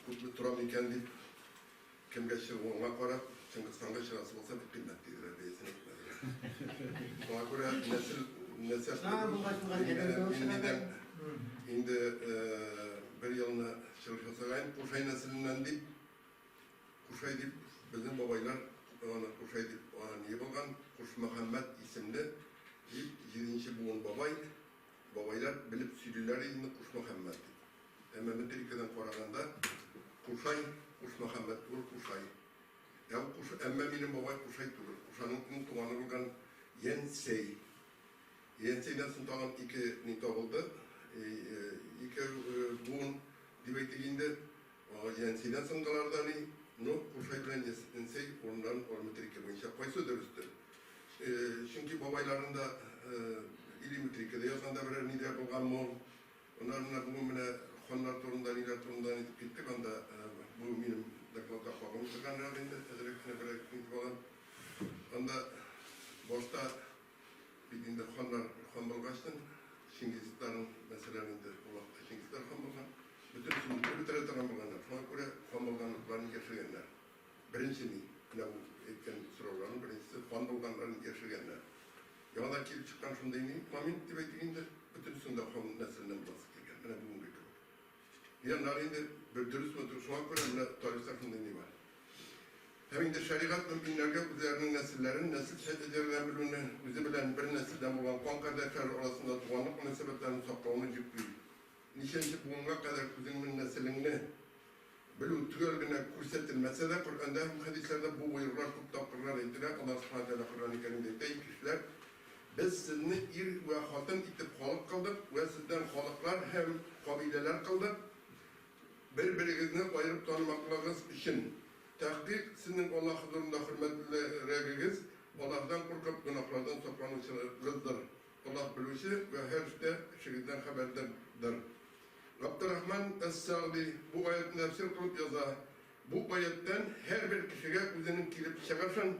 Күпме тора микән дип, кемгә чыгуыңа карап, Чыңгызханга чыгасы булса, бик кыйммәт диделәр, бәясен әйтмәделәр. Шуңа күрә нәсел, нәсәп белү, инде бер елны чыгыш ясаган, Кушай нәселеннән дип, Кушай дип, безнең бабайлар аны Кушай дип ни булган, Кушмөхәммәт исемле дип, җиденче буын бабай, бабайлар белеп сөйлиләр иде инде Кушмөхәммәт дип. Әмма метрикадан караганда, Кушай, Кушмөхәммәт түгел, Кушай. Ә ул Куш, әмма минем бабай Кушай түгел. Кушаның иң туганы булган Янсәй. Янсәйдән соң тагын ике ни табылды. Ике буын дип әйтик инде. Янсәйдән соңгылар да ни, ну, Кушай белән Янсәй урыннарын алып метрика буенча кайсы дөрестер? Чөнки бабайларында или метрикада язганда берәр нидә булганмы ул? Аннары менә бүген менә ханнар турында, ниләр турында нитеп киттек, анда бу минем докладка кагылмый торганрак инде, әзрәк кенә берәр нитеп алам. Анда башта бит инде ханнар хан булгачтын, Чингизидларның, мәсәлән, инде ул вакытта Чингизлар хан булган, бөтенесен үтереп бетерә торган булганнар, шуңа күрә хан булганлыкларын яшергәннәр. Беренче ни, менә бу әйткән сорауларның беренчесе, хан булганнарын яшергәннәр. Яңадан килеп чыккан шундый ни, момент дип әйтик инде, бөтенесенең дә хан нәселеннән буласы килгән, менә бүгенге кебек. И аннары инде бер дөресме, шуңа күрә менә тарихта шундый ни бар. Һәм инде шәригать мөэминнәргә үзләренең нәселләрен, нәсел шәҗәрәләрен белүне, үзе белән бер нәселдән булган кан кардәшләре арасында туганлык мөнәсәбәтләрен саклауны йөкли. Ничәнче буынга кадәр үзеңнең нәселеңне белү төгәл генә күрсәтелмәсә дә, Коръәндә һәм хәдисләрдә бу боерыклар күп тапкырлар әйтелә. Аллаһ Сүбхәнәһү Тәгалә Коръәни Кәримдә әйтә, Ий кешеләр, Без сезне ир вә хатын итеп халык кылдык вә сездән халыклар һәм кабиләләр кылдык, бер-берегезне аерып танымаклыгыгыз өчен. Тәхкыйк, сезнең Аллаһ хозурында хөрмәтлерәгегез, Аллаһыдан куркып, гөнаһлардан сакланучыгыздыр. Аллаһ белүче вә һәр эштә эшегездән хәбәрдардыр. Габдрахман әс-Сәгъди бу аятьне тәфсир кылып яза, Бу аятьтән һәрбер кешегә үзенең килеп чыгышын,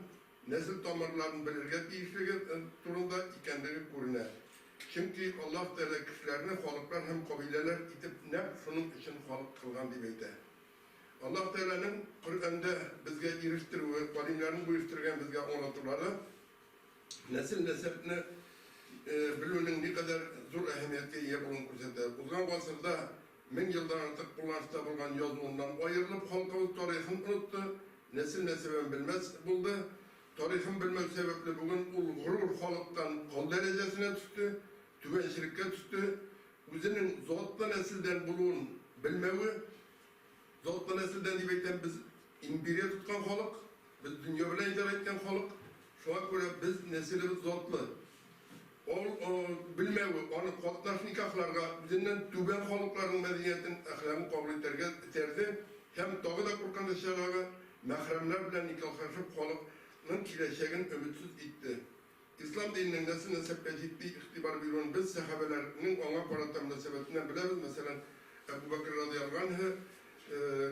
нәсел тамырларын белергә тиешлеге турында икәнлеге күренә. Чөнки Аллаһ Тәгалә кешеләрне халыклар һәм кабиләләр итеп нәкъ шуның өчен халык кылган дип әйтә. Аллаһ Тәгаләнең Коръәндә безгә ирештерүе, галимнәрнең бу ирештергән безгә аңлатулары, нәсел-нәсәпне белүнең никадәр зур әһәмияткә ия булуын күрсәтә. Узган гасырда 1000 елдан артык кулланышта булган язуыннан аерылып, халкыбыз тарихын онытты, нәсел-нәсәбен белмәс булды. Тарихын белмәү сәбәпле бүген ул горур халыктан кол дәрәҗәсенә төште, түбәнчелеккә төште. Үзенең затлы нәселдән булуын белмәве, затлы нәселдән дип әйтәм, без империя тоткан халык, Без дөнья белән идарә иткән халык, шуңа күрә без нәселебез затлы. Ул белмәве аны катнаш никахларга, үзеннән түбән халыкларның мәдәниятен, әхлагын кабул итәргә этәрде һәм тагы да куркынычрагы, мәхрәмнәр белән никахлашып халыкның киләчәген өметсез итте. Ислам диненең нәсел-нәсәпкә җитди игътибар бирүен без сәхабәләрнең аңа карата мөнәсәбәтеннән беләбез, мәсәлән, Әбү Бәкер радыяллаһу анһу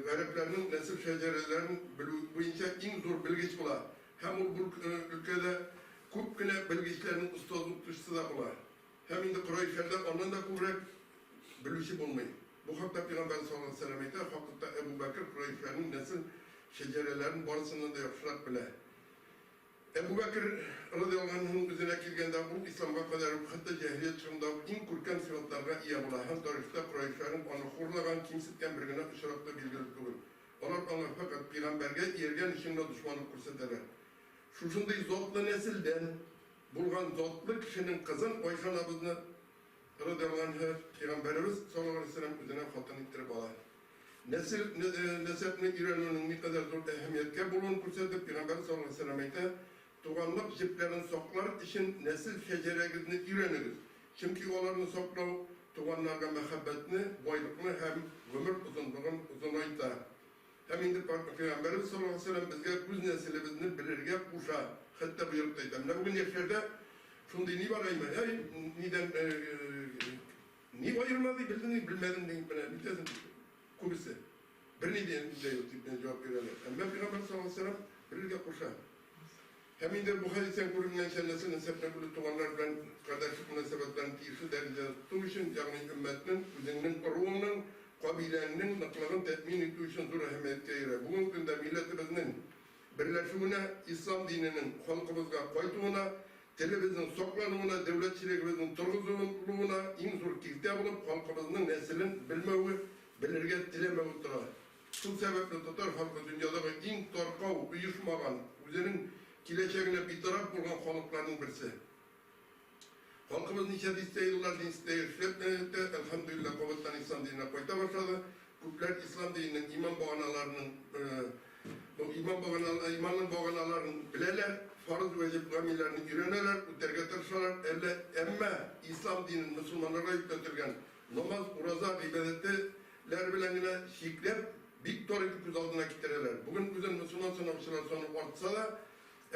гарәпләрнең нәсел шәҗәрәләрен белү буенча иң зур белгеч була һәм ул бу өлкәдә күп кенә белгечләрнең остаз-укытучысы да була. Һәм инде корайшләрдә аннан да күбрәк белүче булмый. Бу хакта Пәйгамбәребез саллаллаһу галәйһи ва сәлләм әйтә, Хакыйкатьтә Әбү Бәкер корайшләрнең нәсел шәҗәрәләрен барысыннан да яхшырак белә. Әбү Бәкер радыяллаһу анһуның үзенә килгәндә, ул исламга кадәр үк, хәтта җаһилият чорында ук иң күркәм сыйфатларга ия була һәм тарихта корайшларның аны хурлаган, кимсеткән бер генә очрак та билгеле түгел. Алар аңа фәкать пигамбәргә ияргән өчен генә дошманлык күрсәтәләр. Шушындый затлы нәселдән булган затлы кешенең кызын Гайшә анабызны, радыяллаһу анһа, пигамбәребез, саллаллаһу галәйһи ва сәлләм, үзенә хатын иттереп ала. Нәсел, нәсәпне өйрәнүнең никадәр зур әһәмияткә булуын күрсәтеп, Пәйгамбәребез саллаллаһу галәйһи ва сәлләм әйтә, Туганлык җепләрен саклар өчен нәсел шәҗәрәгезне өйрәнегез, чөнки аларны саклау туганнарга мәхәббәтне, байлыкны һәм гомер озынлыгын озынайта. Һәм инде Пәйгамбәребез саллаллаһу галәйһи ва сәлләм безгә үз нәселебезне белергә куша, хәтта боерып та әйтә. Менә бүген яшьләрдә шундый ни бар әйме, әй, нидән, Ни аерма ди, белдең ди, белмәдең ди, менә нитәсең дип, күбесе. Берни дә юк дип менә җавап бирәләр. Әмма Пәйгамбәр саллаллаһу алейһи ва сәлләм белергә куша. Һәм инде бу хәдистән күренгәнчә, нәсел-нәсәпне белү туганнар белән кардәшлек мөнәсәбәтләрен тиешле дәрәҗәдә тоту өчен, ягъни өммәтнең, үзеңнең ыруыңның, кабиләңнең ныклыгын тәэмин итү өчен. өчен зур әһәмияткә ия. Бүгенге көндә милләтебезнең берләшүенә, ислам диненең халкыбызга кайтуына, телебезнең саклануына, дәүләтчелегебезнең торгызылуына иң зур киртә булып халкыбызның нәселен белмәве, белергә теләмәве тора. Шул сәбәпле татар халкы дөньядагы иң таркау, оешмаган, үзенең киләчәгенә битараф булган халыкларның берсе. Халкыбыз ничә дистә еллар динсездә яшәп тә, әлхәмдүлилләһ, кабаттан ислам диненә кайта башлады. Күпләр ислам диненең иман баганаларының бу иман багана иманның баганаларын беләләр, фарыз-вәҗиб гамәлләрне өйрәнәләр, үтәргә тырышалар, әллә әмма ислам динен мөселманнарга йөкләтелгән намаз, ураза гыйбадәте ләр белән генә чикләп, бик тар итеп күз алдына китерәләр. Бүген үзен мөселман санаучылар саны артса да,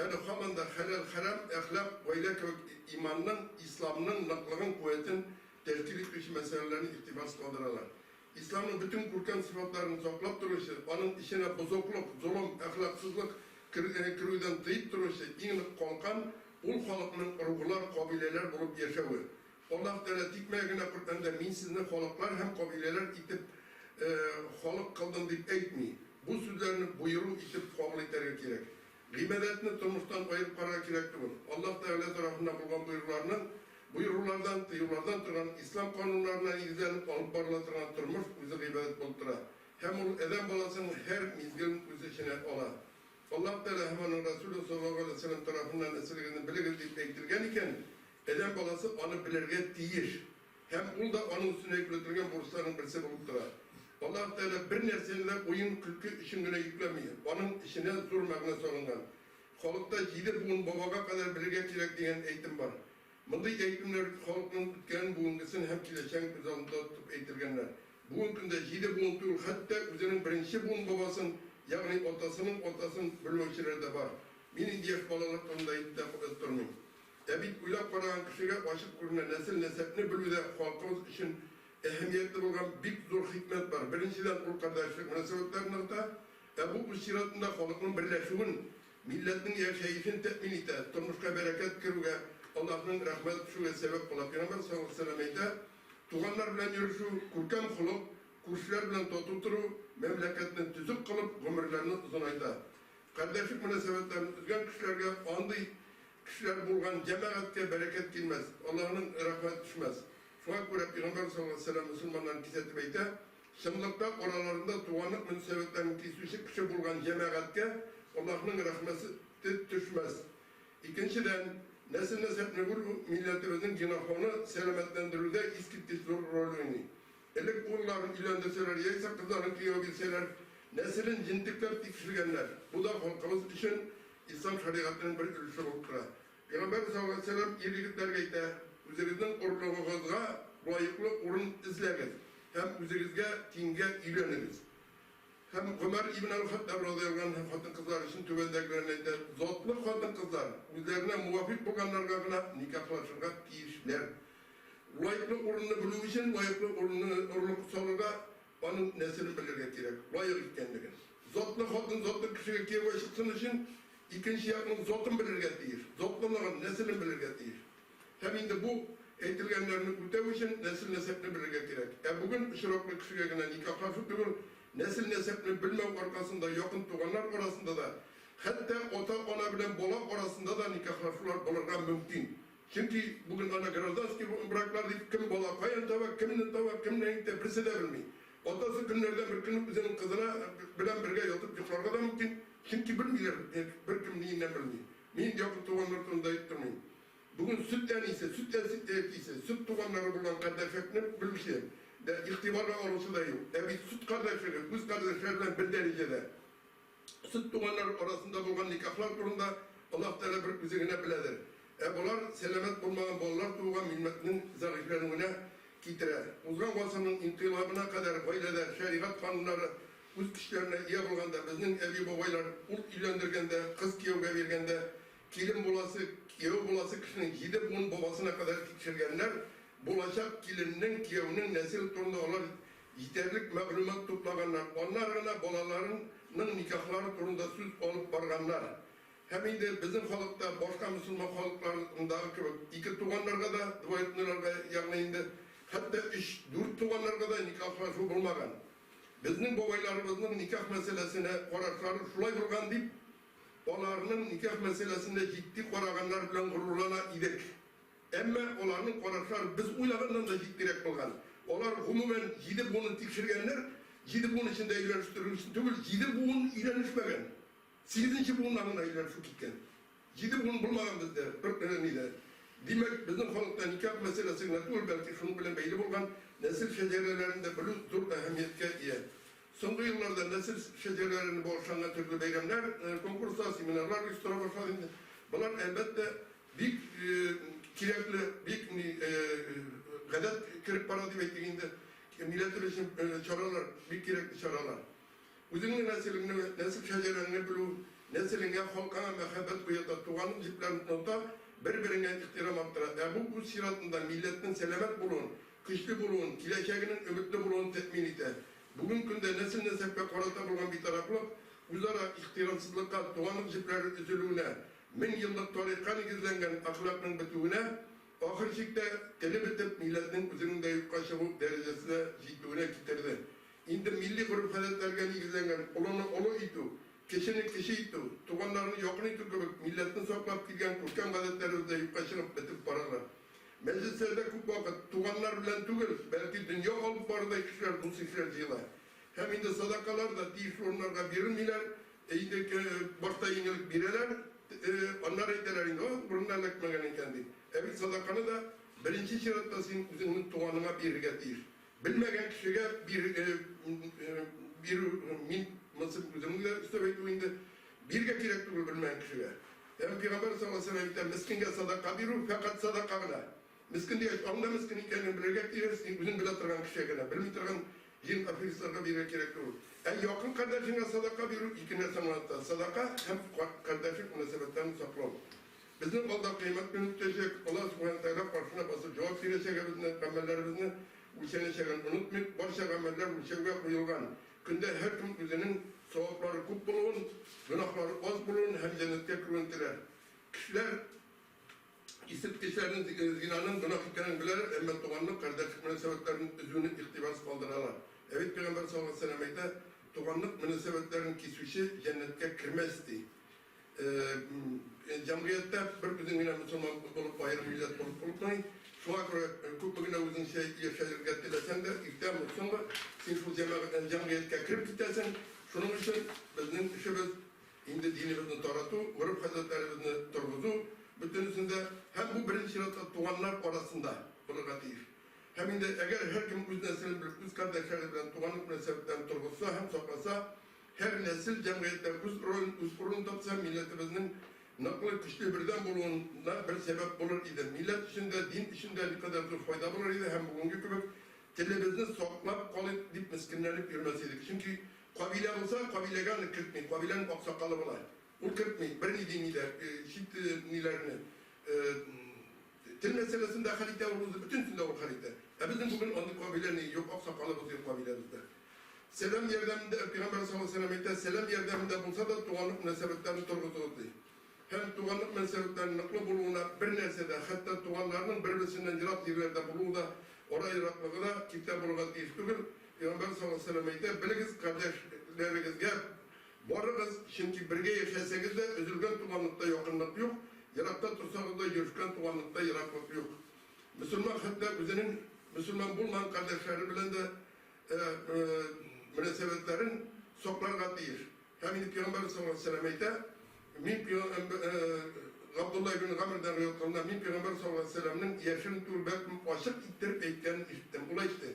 әле һаман да хәләл-хәрам, әхлак, гаилә кебек иманның, исламның ныклыгын, куәтен тәшкил итүче мәсьәләләрне игътибарсыз калдыралар. Исламның бөтен күркәм сыйфатларын саклап торучы, аның эченә бозыклык, золым, әхлаксызлык керүдән тыеп торучы иң нык калкан, ул халыкның ыруглар, кабиләләр булып яшәве. Аллаһ Тәгалә тикмәгә генә Коръәндә Мин сезне халыклар һәм кабиләләр итеп халык кылдым дип әйтми. Бу сүзләрне боеру итеп кабул итәргә кирәк. Гыйбадәтне тормыштан аерып карарга кирәк түгел. Аллаһ Тәгалә тарафыннан булган боеруларның, боерулардан, тыюлардан торган ислам кануннарына нигезләнеп алып барыла торган тормыш үзе гыйбадәт булып тора һәм ул адәм баласының һәр мизгелен үз эченә ала. Аллаһ Тәгалә һәм аның Рәсүле саллаллаһу галәйһи вә сәлләм тарафыннан нәселегезне белегез дип әйтелгән икән, Адәм баласы аны белергә тиеш һәм ул да аның өстенә йөкләтелгән бурычларның берсе булып тора. Аллаһ Тәгалә бер нәрсәне дә уен-көлке өчен генә йөкләми, аның эченә зур мәгънә салынган. Халыкта җиде буын бабага кадәр белергә кирәк дигән әйтем бар. Мондый әйтемнәр бит халыкның үткәнен, бүгенгесен һәм киләчәген күз алдында тотып әйтелгәннәр. Бүгенге көндә җиде буын түгел, хәтта үзенең беренче буын бабасын, ягъни атасының атасын белмәүчеләр дә бар. Мин инде яшь балалар турында әйтеп тә тормыйм. Ә бит уйлап караган кешегә ачык күренә, нәсел-нәсәпне белүдә халкыбыз өчен әһәмиятле булган бик зур хикмәт бар. Беренчедән, ул кардәшлек мөнәсәбәтләрен ныгыта, ә бу үз чиратында халыкның берләшүен, милләтнең яшәешен тәэмин итә, тормышка бәрәкәт керүгә, Аллаһның рәхмәте төшүгә сәбәп була. Пәйгамбәр саллаллаһу галәйһи ва сәлләм әйтә, Туганнар белән йөрешү, күркәм холык, күршеләр белән тату тору, мәмләкәтне төзек кылып, гомерләрне озынайта. Кардәшлек мөнәсәбәтләрен өзгән кешеләргә андый Кешеләр булган җәмәгатькә бәрәкәт килмәс, Аллаһының рәхмәте төшмәс. Шуңа күрә Пәйгамбәрбез саллаллаһу галәйһи ва сәлләм мөселманнарны кисәтеп әйтә, Чынлыкта араларында туганлык мөнәсәбәтләрен кисүче кеше булган җәмәгатькә Аллаһының рәхмәте төшмәс. Икенчедән, нәсел-нәсәпне бүлү милләтебезнең генофоны сәламәтләндерүдә искиткеч зур роль уйный. Элек улларын өйләндерсәләр яисә кызларын кияүгә бирсәләр, нәселен җентекләп тикшергәннәр. Бу да халкыбыз өчен ислам шәригатенең бер өлеше булып тора. Пәйгамбәрбез саллаллаһу галәйһи ва сәлләм ир-егетләргә әйтә, Үзегезнең орлыгыгызга лаеклы урын эзләгез һәм үзегезгә тиңгә өйләнегез. Һәм Гомәр ибн әл-Хаттаб радыяллаһу анһу хатын-кызлар өчен түбәндәгеләрне әйтә, Затлы хатын-кызлар үзләренә муафикъ булганнарга гына никахлашырга тиешләр. Лаеклы урынны белү өчен, лаеклы урынны орлык салырга, аның нәселен белергә кирәк, лаек икәнлеген. Затлы хатын затлы кешегә кияүгә чыксын өчен, икенче якның затын белергә тиеш, затлылыгын, нәселен белергә тиеш. Һәм инде бу әйтелгәннәрне үтәү өчен нәсел-нәсәпне белергә кирәк. Ә бүген очраклы кешегә генә никахлашу түгел, нәсел-нәсәпне белмәү аркасында якын туганнар арасында да, хәтта ата-ана белән бала арасында да никахлашулар булырга мөмкин. Чөнки бүген аны гражданский браклар дип кем бала каян таба, кемне таба, кем ни әйтә, берсе дә белми. Атасы көннәрдән бер көнне үзенең кызына белән бергә ятып йокларга да мөмкин, чөнки белмиләр, беркем ниеннән белми. Мин якын туганнар турында әйтеп тормыйм. Бүген сөт әнисе, сөт әтисе, сөт туганнары булган кардәшлекне белүче дә, игътибарга алучы да юк. Ә бит сөт кардәшлеге үз кардәшләре белән бер дәрәҗәдә. Сөт туганнар арасында булган никахлар турында Аллаһ Тәгалә бер үзе генә беләдер. Ә болар сәламәт булмаган балалар тууга милләтнең зәгыйфьләнүенә китерә. Узган гасырның инкыйлабына кадәр гаиләдә шәригать кануннары үз көчләренә ия булганда, безнең әби-бабайлар ул өйләндергәндә, кыз кияүгә биргәндә, килен буласы, кияү буласы кешенең җиде буын бабасына кадәр тикшергәннәр, булачак киленнең, кияүнең нәсел турында алар җитәрлек мәгълүмат туплаганнар, аннары гына балаларының никахлары турында сүз алып барганнар. Һәм инде безнең халыкта, башка мөселман халыкларындагы кебек, ике туганнарга да, двоюродныйларга, ягъни инде хәтта өч, дүрт туганнарга да никахлашу булмаган. Безнең бабайларыбызның никах мәсьәләсенә карашлары шулай булган дип, аларның никах мәсьәләсенә җитди караганнар белән горурлана идек. Әмма аларның карашлары без уйлаганнан да җитдирәк булган. Алар, гомумән, җиде буынны тикшергәннәр, җиде буын эчендә өйләнештерү өчен түгел, җиде буын өйләнешмәгән. Сигезенче буыннан гына өйләнешү киткән. Җиде буын булмаган бездә, бер нидә. Димәк, безнең халыкта никах мәсьәләсе генә түгел, бәлки шуның белән бәйле булган нәсел шәҗәрәләрен дә белү зур әһәмияткә ия. Соңгы елларда нәсел шәҗәрәләренә багышланган төрле бәйрәмнәр, конкурслар, семинарлар оештыра башлады инде. Болар, әлбәттә, бик кирәкле, бик гадәт кереп бара дип әйтик инде. Милләтебез өчен чаралар, бик кирәкле чаралар. Үзеңнең нәселеңне, нәсел шәҗәрәңне белү, нәселеңә, халкыңа мәхәббәт уята, туганлык җепләрен ныгыта, бер-береңә ихтирам арттыра. Ә бу үз чиратында милләтнең сәламәт булуын, көчле булуын, киләчәгенең өметле булуын тәэмин итә. Бүгенге көндә нәсел-нәсәпкә карата булган битарафлык, үзара ихтирамсызлыкка, туганлык җепләре өзелүенә, мең еллык тарихка нигезләнгән әхлакның бетүенә, ахыр чиктә, теле бетеп, милләтнең үзенең дә юкка чыгу дәрәҗәсенә җитүенә китерде. Инде милли гореф-гадәтләргә нигезләнгән олыны олы итү, кечене кече итү, туганнарны якын итү кебек милләтне саклап килгән күркәм гадәтләребез дә юкка чыгып бетеп баралар. Мәҗлесләрдә күп вакыт туганнар белән түгел, бәлки дөнья алып барырдай кешеләр, дус-ишләр җыела. Һәм инде садакалар да тиешле урыннарга бирелмиләр, инде башта иң элек бирәләр, аннары әйтәләр инде, о, урынына эләкмәгән икән дип. Ә бит садаканы да беренче чиратта син үзеңнең туганыңа бирергә тиеш. Белмәгән кешегә бирү, мин монысы үземнең дә өстәп әйтү инде, бирергә кирәк түгел белмәгән кешегә. Һәм пәйгамбәр саллаллаһу алейһи ва сәлләм әйтә, мескенгә садака бирү фәкать садака гына. Мескен дигәч, аның да мескен икәнен белергә тиеш, син үзең белә торган кешегә генә, белми торган җен аферистларга бирергә кирәк түгел. Ә якын кардәшеңә садака бирү ике нәрсәне аңлата, садака һәм кардәшлек мөнәсәбәтләрен саклау. Безнең алда Кыямәт көне көтәчәк, Аллаһ Сүбхәнәһү вә Тәгалә каршына басып җавап бирәчәгебезне, гамәлләребезне үлчәнәчәген онытмыйк, барча гамәлләр үлчәүгә куелган көндә һәркем үзенең саваплары күп булуын, гөнаһлары аз булуын һәм җәннәткә керүен теләр. Кешеләр исерткечләрнең, зинаның гөнаһ икәнен беләләр, әмма туганлык, кардәшлек мөнәсәбәтләрен өзүне игътибарсыз калдыралар. Ә бит Пәйгамбәр саллаллаһу галәйһи ва сәлләм әйтә, Туганлык мөнәсәбәтләрен кисүче җәннәткә кермәс, ди. Җәмгыятьтә бер үзең генә мөселман булып, аерым милләт булып булмый. Шуңа күрә күпме генә үзеңчә яшәргә теләсәң дә, иртәме, соңмы, син шул җәмгыятькә кереп китәсең. Шуның өчен безнең эшебез инде динебезне тарату, гореф-гадәтләребезне торгызу бөтенесендә һәм бу беренче чиратта туганнар арасында булырга тиеш. Һәм инде әгәр һәркем үз нәселен белеп, үз кардәшләре белән туганлык мөнәсәбәтләрен торгызса һәм сакласа, Һәр нәсел җәмгыятьтә үз ролен, үз урынын тапса, милләтебезнең ныклы, көчле, бердәм булуына бер сәбәп булыр иде. Милләт өчен дә, дин өчен дә никадәр зур файда булыр иде һәм бүгенге кебек телебезне саклап калыйк дип мескенләнеп йөрмәс идек. Чөнки кабилә булса, кабиләгә аны кертми, кабиләнең аксакалы була. Ул кертми, берни дими дә, чит ниләрне. Тел мәсьәләсен дә хәл итә ул үзе, бөтенесен дә ул хәл итә. Ә безнең бүген андый кабилә ни юк, аксакалыбыз юк кабиләбездә. Сәлам ярдәмендә, Пәйгамбәр саллаллаһу алейһи ва сәлләм әйтә, сәлам ярдәмендә булса да туганлык мөнәсәбәтләрен торгызыгыз, ди. Һәм туганлык мөнәсәбәтләренең ныклы булуына бер нәрсә дә, хәтта туганнарның бер-берсеннән ерак җирләрдә булуы да, ара ераклыгы да киртә булырга тиеш түгел. Пәйгамбәр саллаллаһу алейһи ва сәлләм әйтә, белегез, кардәшләрегезгә барыгыз, чөнки бергә яшәсәгез дә, өзелгән туганлыкта якынлык юк, еракта торсагыз да, йөрешкән туганлыкта ераклык юк. Мөселман хәтта үзенең мөселман булмаган кардәшләре белән дә мөнәсәбәтләрен сакларга тиеш. Һәм инде Пәйгамбәрбез саллаллаһу алейһи ва сәлләм әйтә, мин Габдулла ибн Гамрдан риваять кылына, мин Пәйгамбәр саллаллаһу алейһи ва сәлләмнең яшерен түгел, бәлкем ачык иттереп әйткәнен ишеттем. Ул әйтте,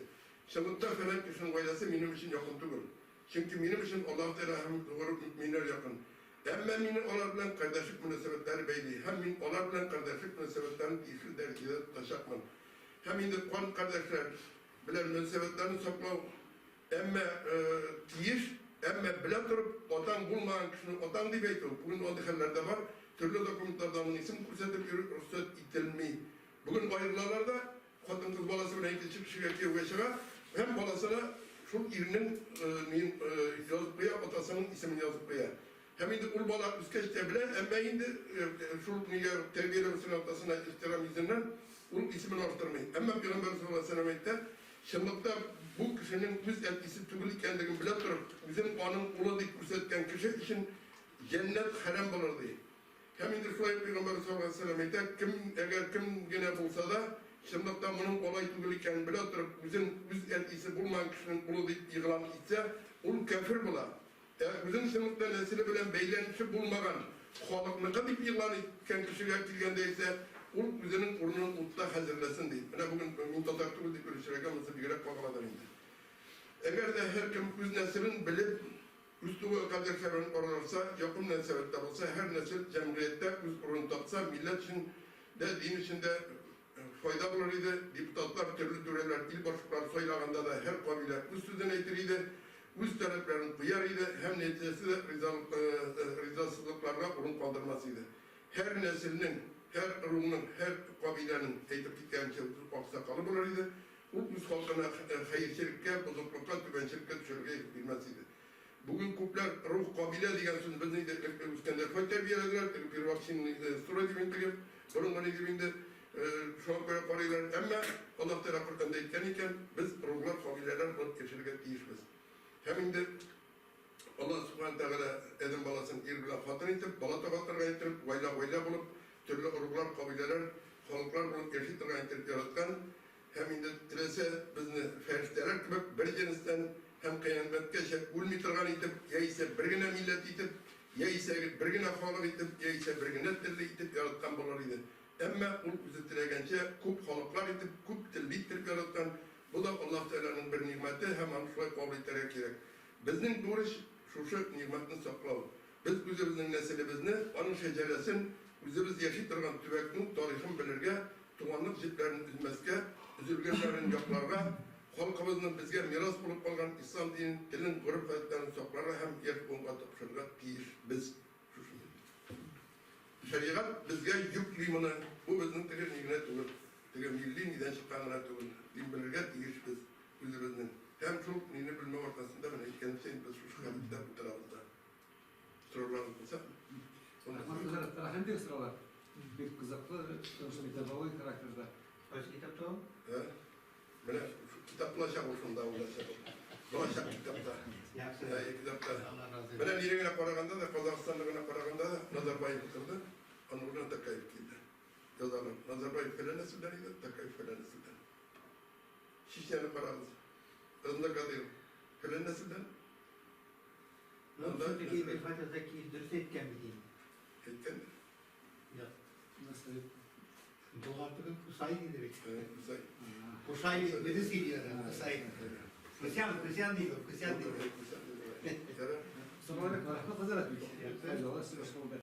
Чынлыкта фәлән кешенең гаиләсе минем өчен якын түгел. Чөнки минем өчен Аллаһ Тәгалә һәм тугры мөэминнәр якын. Әмма мине алар белән кардәшлек мөнәсәбәтләре бәйли һәм мин алар белән кардәшлек мөнәсәбәтләрен тиешле дәрәҗәдә тотачакмын. Һәм инде кан кардәшләр белән мөнәсәбәтләрне саклау, әмма тиеш, әмма белә торып, атаң булмаган кешене атаң дип әйтү, бүген андый хәлләр дә бар, төрле документларда аның исемен күрсәтеп йөрү рөхсәт ителми. Бүген аерылалар да, хатын-кыз баласы белән икенче кешегә кияүгә чыга һәм баласына шул ирнең ниен язып куя, атасының исемен язып куя. Һәм инде ул бала үскәч тә белә, әмма инде шул нигә тәрбияләүченең атасына ихтирам йөзеннән ул исемен арттырмый. Әмма Пәйгамбәребез саллаллаһу алейһи ва сәлләм әйтә, чынлыкта Бу кешенең үз әтисе түгел икәнлеген белә торып, үзен аның улы дип күрсәткән кеше өчен җәннәт хәрам булыр, ди. Һәм инде шулай ук Пәйгамбәрбез саллаллаһу галәйһи ва сәлләм әйтә, кем, әгәр кем генә булса да, чынлыкта моның алай түгел икәнен белә торып, үзен үз әтисе булмаган кешенең улы дип игълан итсә, ул кяфер була. Ә үзен чынлыкта нәселе белән бәйләнеше булмаган халыкныкы дип игълан иткән кешегә килгәндә исә, ул үзенең урынын утта хәзерләсен, ди. Менә бүген мин татар түгел дип йөрүчеләргә монысы бигрәк кагыладыр инде. Әгәр дә һәркем үз нәселен белеп, үз туган кардәшләрен аралашса, якын мөнәсәбәттә булса, һәр нәсел җәмгыятьтә үз урынын тапса, милләт өчен дә, дин өчен дә файда булыр иде. Депутатлар, төрле түрәләр, ил башлыклары сайлаганда да һәр кабилә үз сүзен әйтер иде, үз таләпләрен куяр иде һәм нәтиҗәсе дә ризасызлыкларга урын калдырмас иде. Һәр нәселнең, һәр ыругның, һәр кабиләнең, әйтеп киткәнемчә, үз аксакалы булыр иде. Ул үз халкына хәерчелеккә, бозыклыкка, түбәнчелеккә төшәргә ирек бирмәс иде. Бүген күпләр ыруг, кабилә дигән сүзне безне инде элек үскәндә шулай тәрбияләделәр, теге первообщинный строй дип инде теге борынгы ни дип инде шуңа күрә карыйлар. Әмма Аллаһ Тәгалә Коръәндә әйткән икән, без ыруглар, кабиләләр булып яшәргә тиешбез. Һәм инде Аллаһ Субхана Тәгалә адәм баласын ир белән хатын итеп, бала таба торган иттереп, гаилә-гаилә булып, төрле ыруглар, кабиләләр, халыклар булып яши торган иттереп яраткан. Һәм инде теләсә безне фәрештәләр кебек бер җенестән һәм кыямәткәчә үлми торган итеп, яисә бер генә милләт итеп, яисә бер генә халык итеп, яисә бер генә телле итеп яраткан булыр иде. Әмма Ул Үзе теләгәнчә күп халыклар итеп, күп телле иттереп яраткан. Бу да Аллаһ Тәгаләнең бер нигъмәте һәм аны шулай кабул итәргә кирәк. Безнең бурыч, шушы нигъмәтне саклау. Без үзебезнең нәселебезне, аның шәҗәрәсен, үзебез яши торган төбәкнең тарихын белергә, туганлык җепләрен өзмәскә, өзелгәннәрен якларга, халкыбызның безгә мирас булып калган ислам динен, телен, гореф-гадәтләрен сакларга һәм яшь буынга тапшырырга тиешбез. Шушындый. Шәригать безгә йөкли моны. Бу безнең теге ни генә түгел, теге милли нидән чыккан гына түгел. Дин белергә тиешбез үзебезнең. Һәм шул мине белмәү аркасында менә әйткәнемчә инде без шушы хәлдә утырабыз да. Сорауларыгыз булса. Рәхмәт, хәзрәт. Рәхим итегез сораулар. Бик кызыклы, шушы методологик характерда. Кайсы китапта ул? Ә? Менә китап булачак ул шунда булачак. Булачак китапта. Яхшы. Ә, китапта. Алла разый. Менә нигә генә караганда да, Казахстанны гына караганда да Назарбаев утырды, аның урынына Токаев килде. Язалар. Назарбаев фәлән нәселдән иде, Токаев фәлән нәселдән. Чечняны карагыз. Рамзан Кадыйров фәлән нәселдән. Ну, все-таки Мирфатих Зәкиев дөрес әйткән бит инде. Әйткән. Юк. Нәрсә дип? Болгар түгел, Кусай диде бит. Кусай. Кусай үзе сөйли аны, Кусай. Кусян, Кусян диде, Кусян диде. Ярар. Сораулар, рәхмәт, хәзрәт. Файдалы сөйләшү булды.